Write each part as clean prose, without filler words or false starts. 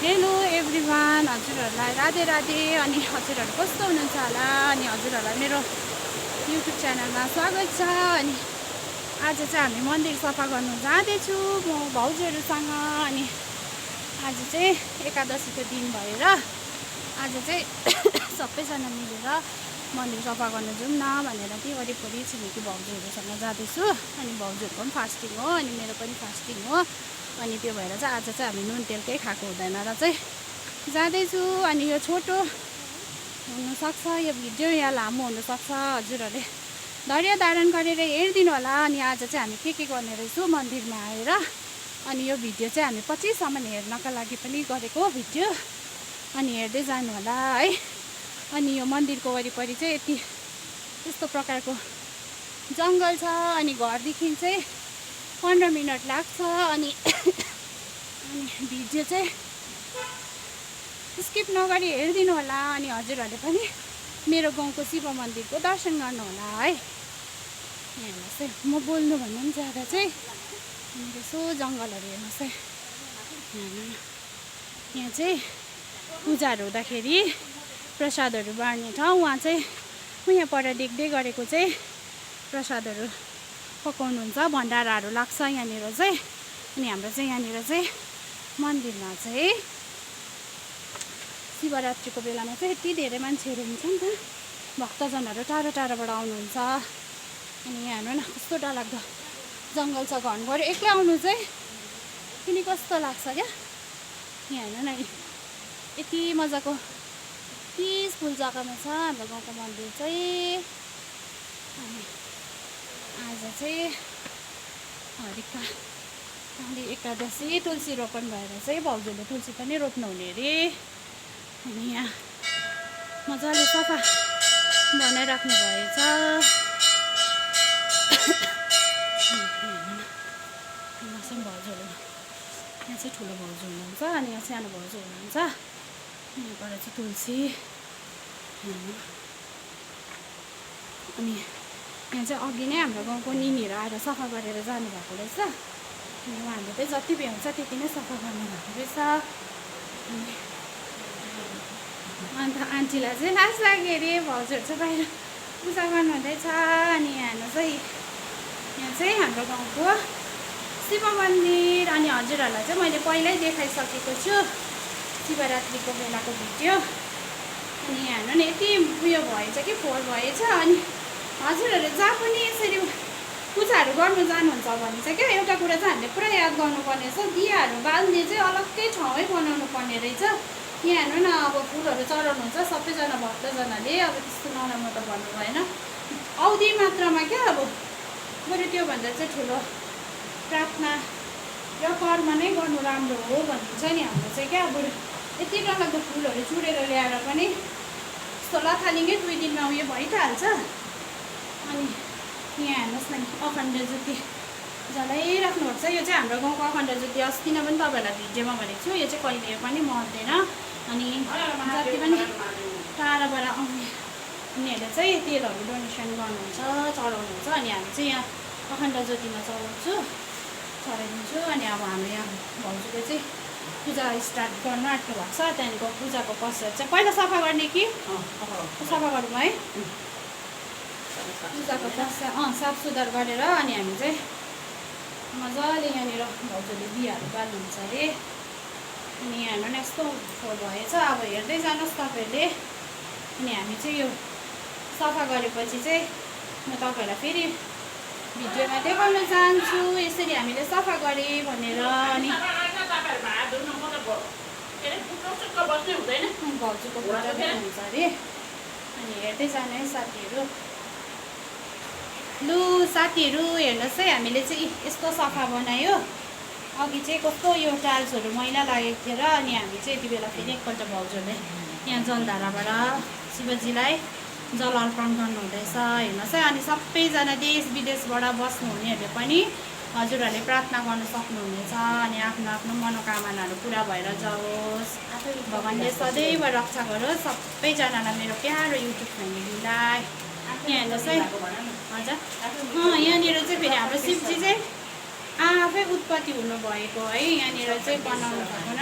Hello everyone, हजुरहरूलाई राधे राधे। अनि हजुरहरू कस्तो हुनुहुन्छ होला। अनि हजुरहरूलाई मेरो युट्युब च्यानलमा स्वागत छ। अनि आज चाहिँ हामी मन्दिर सफा गर्नु जाँदैछु म भाउजूहरूसँग। अनि आज चाहिँ एकादशीको दिन भएर आज चाहिँ सबैजना मिलेर मन्दिर सफा गर्नु जाउँ न भनेर त्यही वरिपरि छिमेकी भाउजूहरूसँग जाँदैछु। अनि भाउजूहरूको पनि फास्टिङ हो अनि मेरो पनि फास्टिङ हो। अनि त्यो भएर चाहिँ आज चाहिँ हामी नुन तेलकै खाएको हुँदैन र चाहिँ जाँदैछु। अनि यो छोटो हुनसक्छ, यो भिडियो या लामो हुनसक्छ, हजुरहरूले धैर्य धारण गरेर हेरिदिनु होला। अनि आज चाहिँ हामी के गर्ने रहेछौँ मन्दिरमा आएर। अनि यो भिडियो चाहिँ हामी 25सम्म हेर्नका लागि पनि गरेको भिडियो। अनि हेर्दै जानु होला है। अनि यो मन्दिरको वरिपरि चाहिँ यस्तो प्रकारको जङ्गल छ। अनि घरदेखि चाहिँ 15 मिनट लाग्छ। अनि भिडियो चाहिँ स्किप नगरी हेरिदिनु होला। अनि हजुरहरूले पनि मेरो गाउँको शिव मन्दिरको दर्शन गर्नु होला है। हेर्नुहोस् है, म बोल्नु भन्दा पनि ज्यादा चाहिँ यसो जङ्गलहरू हेर्नुहोस् है। यहाँ चाहिँ पूजाहरू हुँदाखेरि प्रसादहरू बाँड्ने ठाउँ। उहाँ चाहिँ म यहाँ पर देख्दै गरेको चाहिँ प्रसादहरू पकाउनुहुन्छ, भण्डाराहरू लाग्छ यहाँनिर चाहिँ। अनि हाम्रो चाहिँ यहाँनिर चाहिँ मन्दिरमा चाहिँ शिवरात्रिको बेलामा चाहिँ यति धेरै मान्छेहरू हुन्छ नि त, भक्तजनहरू टाढो टाढोबाट आउनुहुन्छ। अनि यहाँ हेर्नु न कस्तो डरलाग्दो जङ्गल छ, घनघोर एक्लै आउनु चाहिँ पनि कस्तो लाग्छ क्या। यहाँ हेर्नु न यति मजाको पिसफुल जग्गामा छ हाम्रो गाउँको मन्दिर चाहिँ। अनि आज चाहिँ हरिका एकादशी तुलसी रोपन भएर चाहिँ भाउजूले तुलसी पनि रोप्नुहुने अरे। अनि यहाँ मजाले सफा बनाइराख्नु भएछ। भाउजूहरू यहाँ चाहिँ ठुलो भाउजू हुनुहुन्छ अनि यहाँ सानो भाउजू हुनुहुन्छ। यहाँबाट चाहिँ तुलसी। अनि यहाँ चाहिँ अघि नै हाम्रो गाउँको निनीहरू आएर सफा गरेर जानुभएको रहेछ। अनि उहाँहरूले चाहिँ जति भ्याउँछ त्यति नै सफा गर्नुभएको रहेछ। अन्त आन्टीलाई चाहिँ लाज लाग्यो अरे, भाउजूहरू चाहिँ बाहिर पूजा गर्नुहुँदैछ। अनि यहाँ चाहिँ हाम्रो गाउँको शिव मन्दिर। अनि हजुरहरूलाई चाहिँ मैले पहिल्यै देखाइसकेको छु शिवरात्रिको बेलाको भिडियो। अनि यहाँ हेर्नु न यति उयो भएछ कि फोहोर भएछ। अनि हजुरहरूले जहाँ पनि यसरी पूजाहरू गर्नु जानुहुन्छ भने चाहिँ क्या एउटा कुरा चाहिँ हामीले पुरा याद गर्नुपर्ने छ, दियाहरू बाल्ने चाहिँ अलग्गै ठाउँै बनाउनु पर्ने रहेछ। यहाँ हेर्नु न अब फुलहरू चढाउनुहुन्छ सबैजना भक्तजनाले, अब त्यस्तो नराम्रो त भन्नु भएन, औधी मात्रामा क्या। अब बरु त्योभन्दा चाहिँ ठुलो प्रार्थना र कर्म नै गर्नु राम्रो हो भनिन्छ नि हाम्रो चाहिँ क्या। बरु यति डरलाग्दो फुलहरू चुडेर ल्याएर पनि यस्तो लथालिङ्गै 2 दिनमा उयो भइ त हाल्छ। अनि यहाँ हेर्नुहोस् न अखण्ड ज्योति जलाइराख्नुपर्छ। यो चाहिँ हाम्रो गाउँको अखण्ड ज्योति, अस्ति नै पनि तपाईँहरूलाई भिडियोमा भनेको छु, यो चाहिँ कहिले पनि मर्दैन। अनि जति पनि टाढाबाट आउने उनीहरूले चाहिँ तेलहरू डोनेसन गर्नुहुन्छ, चढाउनुहुन्छ। अनि हामी चाहिँ यहाँ अखण्ड ज्योतिमा चढाइदिन्छु। अनि अब हाम्रो यहाँ भाउजूले चाहिँ पूजा स्टार्ट गर्न आँट्नु भएको छ। त्यहाँदेखिको पूजाको पश्चात चाहिँ पहिला सफा गर्ने कि सफा गरौँ है। पूजाको पश्चात साफ सुधार गरेर अनि हामी चाहिँ मजाले यहाँनिर भाउजूले दियाहरू बाल्नुहुन्छ अरे। अनि यहाँ हेर्नु न यस्तो फोहोर भएछ। अब हेर्दै जानुहोस् तपाईँहरूले। अनि हामी चाहिँ यो सफा गरेपछि चाहिँ म तपाईँहरूलाई फेरि भिडियोमा देखाउन चाहन्छु यसरी हामीले सफा गरेँ भनेर। अनि भाउजूको फोटो देख्नुहुन्छ अरे। अनि हेर्दै जानु है साथीहरू। लु साथीहरू हेर्नुहोस् है, हामीले चाहिँ यस्तो सफा बनायो। अघि चाहिँ कस्तो यो टाइल्सहरू मैला लागेको थियो र अनि हामी चाहिँ यति बेला फेरि एकपल्ट भाउजूले यहाँ जलधाराबाट शिवजीलाई जल अर्पण गर्नुहुँदैछ हेर्नुहोस् है। अनि सबैजना देश विदेशबाट बस्नुहुनेहरूले पनि हजुरहरूले प्रार्थना गर्न सक्नुहुनेछ। अनि आफ्नो आफ्नो मनोकामनाहरू पुरा भएर जाओस्, भगवान्ले सदैव रक्षा गरोस् सबैजनालाई, मेरो प्यारो युट्युब फ्यामिलीलाई। यहाँ हेर्नुहोस् है, हजुर यहाँनिर चाहिँ फेरि हाम्रो शिवजी चाहिँ आफै उत्पत्ति हुनुभएको है। यहाँनिर चाहिँ बनाउनु भएको न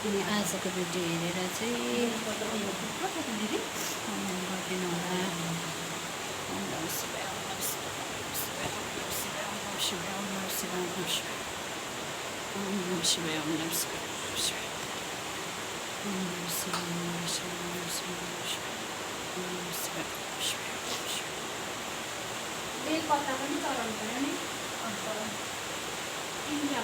अनि आजको भिडियो हेरेर चाहिँ कमेन्ट गरिदिनु होला। ओम नमः शिवाय, ओम नमः शिवाय, ओम नमः शिवाय, ओम नमः शिवाय, ओम नमः शिवाय, ओम नमः शिवाय, ओम नमः शिवाय, ओम नमः शिवाय, ओम नमः शिवाय, ओम नमः शिवाय, ओम नमः शिवाय, ओम नमः शिवाय, ओम नमः शिवाय, ओम नमः शिवाय, ओम नमः शिवाय। बेलपत्ता पनि चढाउनु पऱ्यो नि। अन्त इन्डिया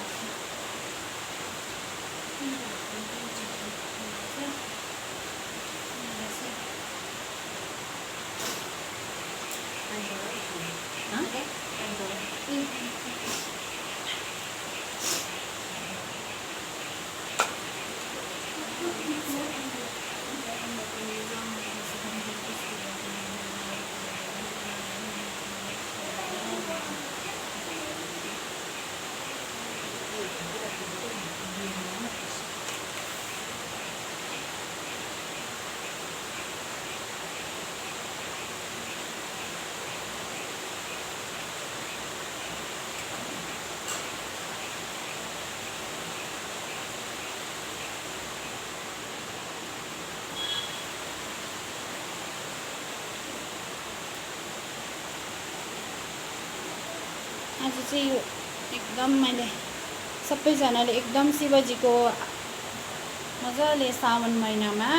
आज चाहिँ यो एकदम मैले सबैजनाले एकदम शिवजीको मजाले सावन महिनामा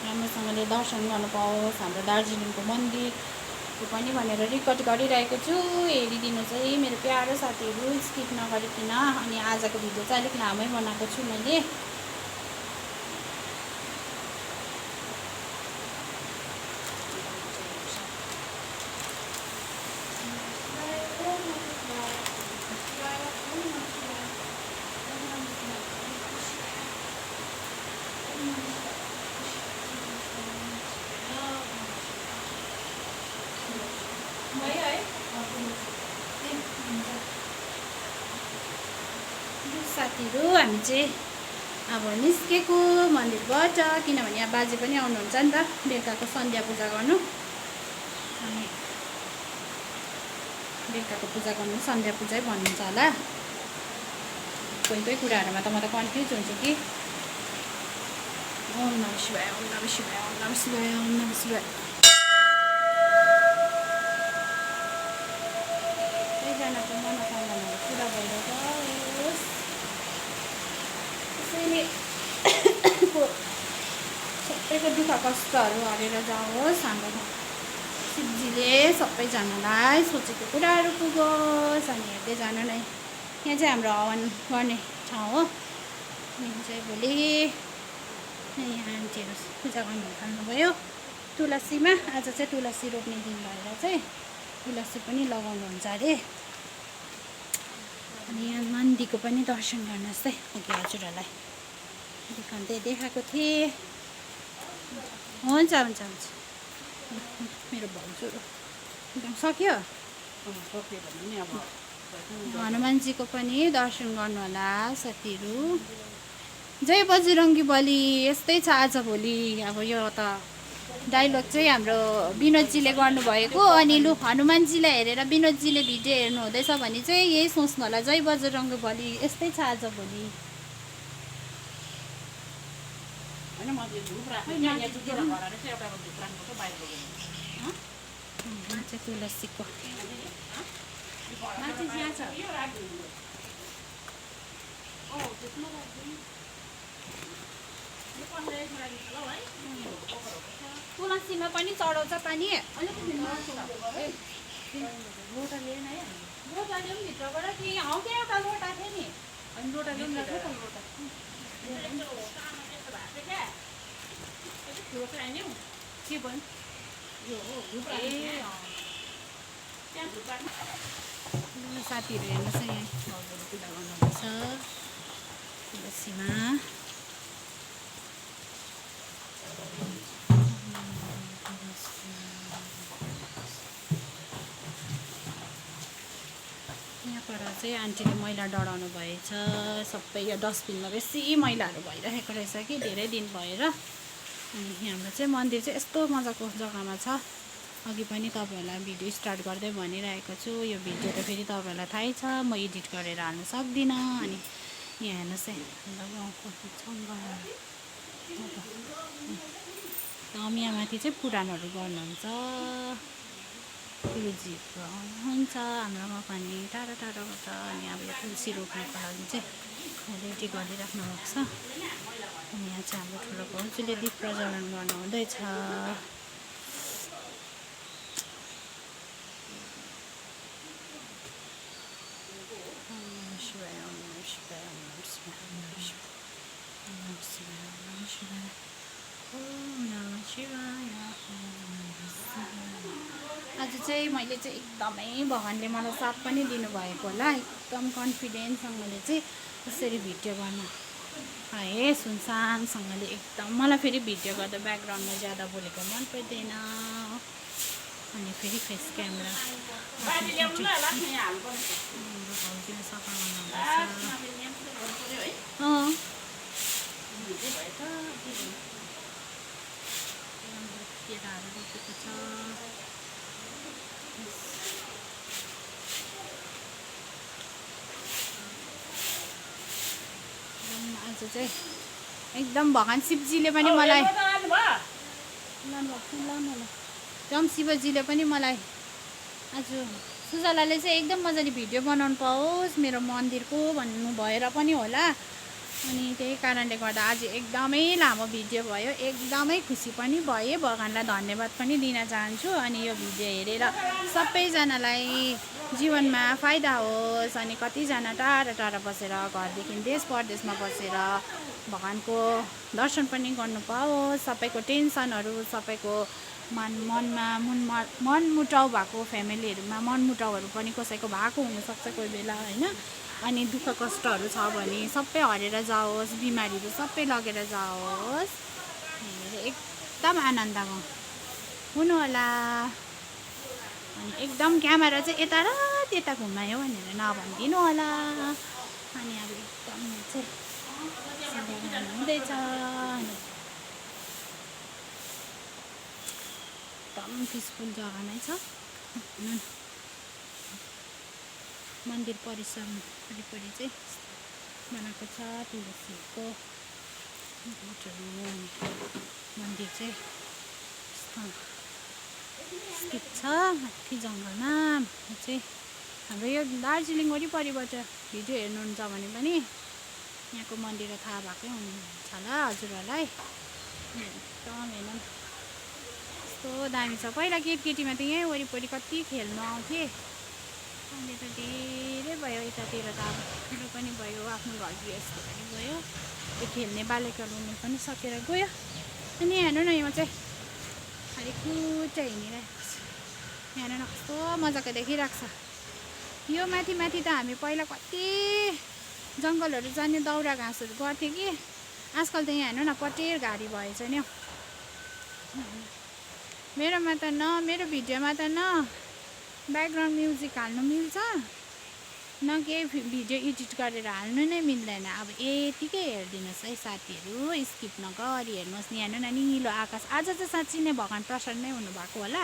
राम्रोसँगले दर्शन गर्नु पाओस्, हाम्रो दार्जिलिङको मन्दिरको पनि भनेर रेकर्ड गरिरहेको छु। हेरिदिनु चाहिँ मेरो प्यारो साथीहरू, स्किप नगरिकन। अनि आजको भिडियो चाहिँ अलिक लामै बनाएको छु मैले। साथीहरू हामी चाहिँ अब निस्केको मन्दिरबाट, किनभने यहाँ बाजे पनि आउनुहुन्छ नि त बेलुकाको सन्ध्या पूजा गर्नु। अनि बेलुकाको पूजा गर्नु सन्ध्या पूजै भन्नुहुन्छ होला। कोही कोही कुराहरूमा त म त कन्फ्युज हुन्छु कि। ओम नमः शिवाय, ओम नमः शिवाय, ओम नमः शिवाय, ओम नमः शिवाय। सबैजनाको मनोकामनाहरू पुरा भएर जाओस्, त्यसैले सबैको दुःख कष्टहरू हरेर जाओस्। हाम्रो शिवजीले सबैजनालाई सोचेको कुराहरू पुगोस्। अनि हेर्दै जानु नै। यहाँ चाहिँ हाम्रो हवन गर्ने ठाउँ हो। यहाँ चाहिँ भोलि यहाँ आन्टीहरू पूजा गर्नु थाल्नुभयो तुलसीमा। आज चाहिँ तुलसी रोप्ने दिन भएर चाहिँ तुलसी पनि लगाउनुहुन्छ अरे। अनि यहाँ मन्दिरको पनि दर्शन गर्नुहोस् है। अघि हजुरहरूलाई देखाउँदै देखाएको थिएँ। हुन्छ हुन्छ हुन्छ। मेरो भाउजूहरू एकदम सक्यो। हनुमानजीको पनि दर्शन गर्नु होला साथीहरू। जय बजरङ्गी बली। यस्तै छ आज भोलि। अब यो त डाइलग चाहिँ हाम्रो विनोदजीले गर्नुभएको। अनि लु हनुमानजीलाई हेरेर विनोदजीले भिडियो हेर्नु हुँदैछ भने चाहिँ यही सोच्नु होला, जय बजरङ्गी बली। यस्तै छ आज भोलि। तुलसीको तुलसीमा पनि चढाउँछ पानी। लोटा लिएन है? लोटा ल्याउँ भित्रबाट कि हौ क्या एउटा लोटा थियो नि। अनि लोटा ल्याउँ लाग्यो त लोटा के भन्यो साथीहरू हेर्नुहोस् है। यहाँ भाउजूहरू पूजा गर्नुहुँदैछ तुलसीमा। यहाँबाट चाहिँ आन्टीले मैला डढाउनु भएछ। सबै यो डस्टबिनमा बेसी मैलाहरू भइरहेको रहेछ कि धेरै दिन भएर। अनि हाम्रो चाहिँ मन्दिर चाहिँ यस्तो मजाको जग्गामा छ। अघि पनि तपाईँहरूलाई भिडियो स्टार्ट गर्दै भनिरहेको छु। यो भिडियो त फेरि तपाईँहरूलाई थाहै छ, म एडिट गरेर हाल्न सक्दिनँ। अनि यहाँ हेर्नुहोस् है, हाम्रो गाउँको मियामाथि चाहिँ पुराणहरू गर्नुहुन्छ गुरुजीहरू आउनुहुन्छ हाम्रोमा पनि टाढो टाढोबाट अनि अब यो तुलसी रोप्नको लागि चाहिँ रेडी गरिराख्नु भएको छ अनि यहाँ चाहिँ हाम्रो ठुलो भाउजूले दीप प्रज्वलन गर्नु हुँदैछ आज चाहिँ मैले चाहिँ एकदमै भगवान्ले मलाई साथ पनि दिनुभएको होला एकदम कन्फिडेन्ससँगले चाहिँ यसरी भिडियो गर्न है सुनसानसँगले एकदम मलाई फेरि भिडियो गर्दा ब्याकग्राउन्डमा ज्यादा बोलेको मन पर्दैन अनि फेरि फेस क्यामेरा भाउजूले सफा गर्नुहुँदैछ केराहरू रोपेको छ आज चाहिँ एकदम भगवान् शिवजीले पनि मलाई जम शिवजीले पनि मलाई आज सुजलाले चाहिँ एकदम मजाले भिडियो बनाउनु पाओस् मेरो मन्दिरको भन्नु भएर पनि होला अनि त्यही कारणले गर्दा आज एकदमै लामो भिडियो भयो एकदमै खुसी पनि भएँ भगवान्लाई धन्यवाद पनि दिन चाहन्छु अनि यो भिडियो हेरेर सबैजनालाई जीवनमा फाइदा होस् अनि कतिजना टाढा टाढा बसेर घरदेखि देश परदेशमा बसेर भगवान्को दर्शन पनि गर्नु पाओस् सबैको टेन्सनहरू सबैको मनमा मनमुटाउ भएको फ्यामिलीहरूमा मनमुटाउहरू पनि कसैको भएको हुनसक्छ कोही बेला होइन अनि दुःख कष्टहरू छ भने सबै हरेर जाओस् बिमारीहरू सबै लगेर जाओस् एकदम आनन्द हुनु होला अनि एकदम क्यामेरा चाहिँ यता र त्यता घुमायो भनेर नभनिदिनु होला अनि अब एकदम चाहिँ हुँदैछ एकदम पिसफुल जग्गा नै छ मन्दिर परिसर वरिपरि चाहिँ बनाएको छ तुलसीको बोटहरू मन्दिर चाहिँ स्थित छ माथि जङ्गलमा चाहिँ हाम्रो यो दार्जिलिङ वरिपरिबाट भिडियो हेर्नुहुन्छ भने पनि यहाँको मन्दिर थाहा भएकै हुनुहुन्छ होला हजुरहरूलाई एकदम हेर्नु यस्तो दामी छ पहिला केटीमा त यहीँ वरिपरि कति खेल्नु आउँथेँ अहिले त धेरै भयो यतातिर त अब ठुलो पनि भयो आफ्नो घर गृहस्थ पनि भयो त्यो खेल्ने बालकहरू हुनु पनि सकेर गयो अनि हेर्नु न यो चाहिँ अलिक खुट्टा हिँडिरहेको छ हेर्नु न कस्तो मजाको देखिरहेको छ यो माथि माथि त हामी पहिला कति जङ्गलहरू जाने दाउरा घाँसहरू गर्थ्यो कि आजकल त यहाँ हेर्नु न पटेर घारी भएछ नि हौ मेरोमा त न मेरो भिडियोमा त न ब्याकग्राउन्ड म्युजिक हाल्नु मिल्छ न केही भिडियो एडिट गरेर हाल्नु नै मिल्दैन अब यतिकै हेरिदिनुहोस् है साथीहरू स्किप नगरी हेर्नुहोस् नि हेर्नु न निलो आकाश आज चाहिँ साँच्ची नै भगवान् प्रसन्न नै हुनुभएको होला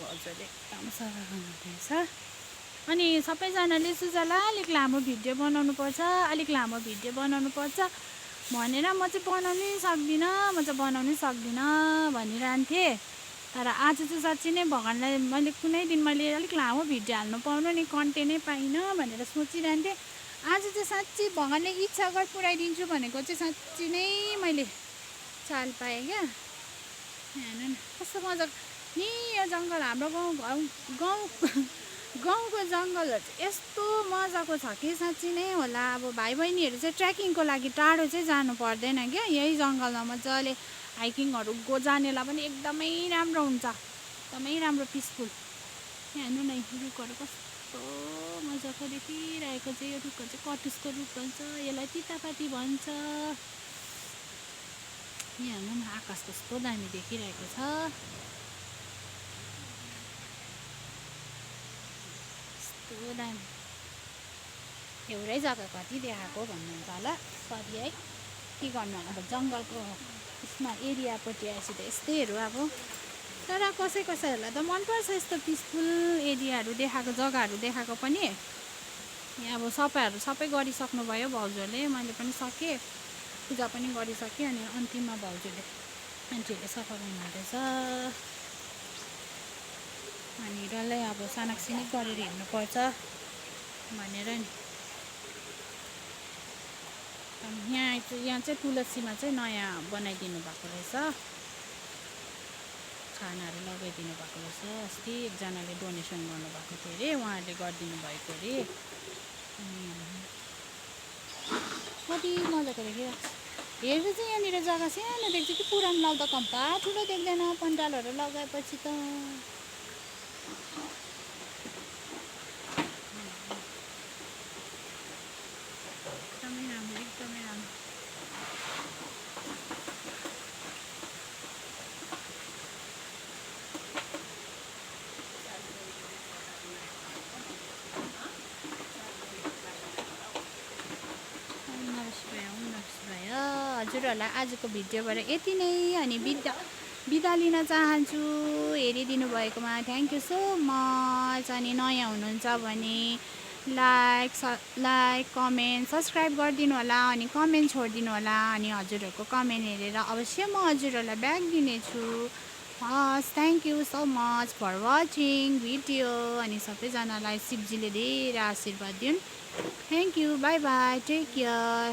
हजुरले एकदम सफा गर्नुहुँदैछ अनि सबैजनाले सुजला अलिक लामो भिडियो बनाउनुपर्छ अलिक लामो भिडियो बनाउनुपर्छ भनेर म चाहिँ बनाउनै सक्दिनँ भनिरहन्थेँ तर आज चाहिँ साँच्ची नै भगवान्लाई मैले कुनै दिन मैले अलिक लामो भिडियो हाल्नु पाउनु नि कन्टेन्टै पाइनँ भनेर सोचिरहन्थेँ आज चाहिँ साँच्ची भगवान्ले इच्छा गर पुऱ्याइदिन्छु भनेको चाहिँ साँच्ची नै मैले चाल पाएँ क्या हेर्नु न कस्तो मजा नि यो जङ्गल हाम्रो गाउँको जङ्गलहरू चाहिँ यस्तो मजाको छ कि साँच्ची नै होला अब भाइ बहिनीहरू चाहिँ ट्रेकिङको लागि टाढो चाहिँ जानु पर्दैन क्या यही जङ्गलमा मजाले हाइकिङहरू जानेलाई पनि एकदमै राम्रो हुन्छ एकदमै राम्रो पिसफुल हेर्नु न रुखहरू कस्तो मजाको देखिरहेको चाहिँ यो रुखहरू चाहिँ कटुसको रुख भन्छ यसलाई तितापाती भन्छ यहाँ हेर्नु न आकाश कस्तो दामी देखिरहेको छ कस्तो दामी एउटै जग्गा कति देखाएको भन्नुहुन्छ होला सरी है के गर्नु अब जङ्गलको यसमा एरियापट्टि आएपछि त यस्तैहरू अब तर कसैहरूलाई त मनपर्छ यस्तो पिसफुल एरियाहरू देखाएको जग्गाहरू देखाएको पनि यहाँ अब सफाइहरू सबै गरिसक्नुभयो भाउजूले, मैले पनि सकेँ, पूजा पनि गरिसकेँ। अनि अन्तिममा भाउजूले आन्टीहरूले सफा गर्नुहुँदैछ। अनि डल्लै अब सानाकसिनिक गरेर हिँड्नुपर्छ भनेर नि। यहाँ चाहिँ तुलसीमा चाहिँ नयाँ बनाइदिनु भएको रहेछ, खानाहरू लगाइदिनु भएको रहेछ। अस्ति एकजनाले डोनेसन गर्नुभएको थियो अरे, उहाँहरूले गरिदिनु भएको अरे। अनि कति मजाको देखिरहेको छ। हेर्दा चाहिँ यहाँनिर जग्गा सानो देख्छ कि पुरानो लाग्दा कम्पा ठुलो देख्दैन पन्डालहरू लगाएपछि त। एकदमै राम्रो, एकदमै राम्रो। हजुरहरूलाई आजको भिडियोबाट यति नै। अनि बिदा लिन चाहन्छु। हेरिदिनु भएकोमा थ्याङ्क यू सो मच। अनि नयाँ हुनुहुन्छ भने लाइक कमेन्ट सब्सक्राइब गरिदिनु होला, अनि कमेन्ट छोडिदिनु होला। अनि हजुरहरूको कमेन्ट हेरेर अवश्य म हजुरहरूलाई ब्याक दिनेछु। हस्, thank you so much for watching video. अनि सबैजनालाई शिवजीले धेरै आशीर्वाद दिउन्। Thank you, bye bye, take care.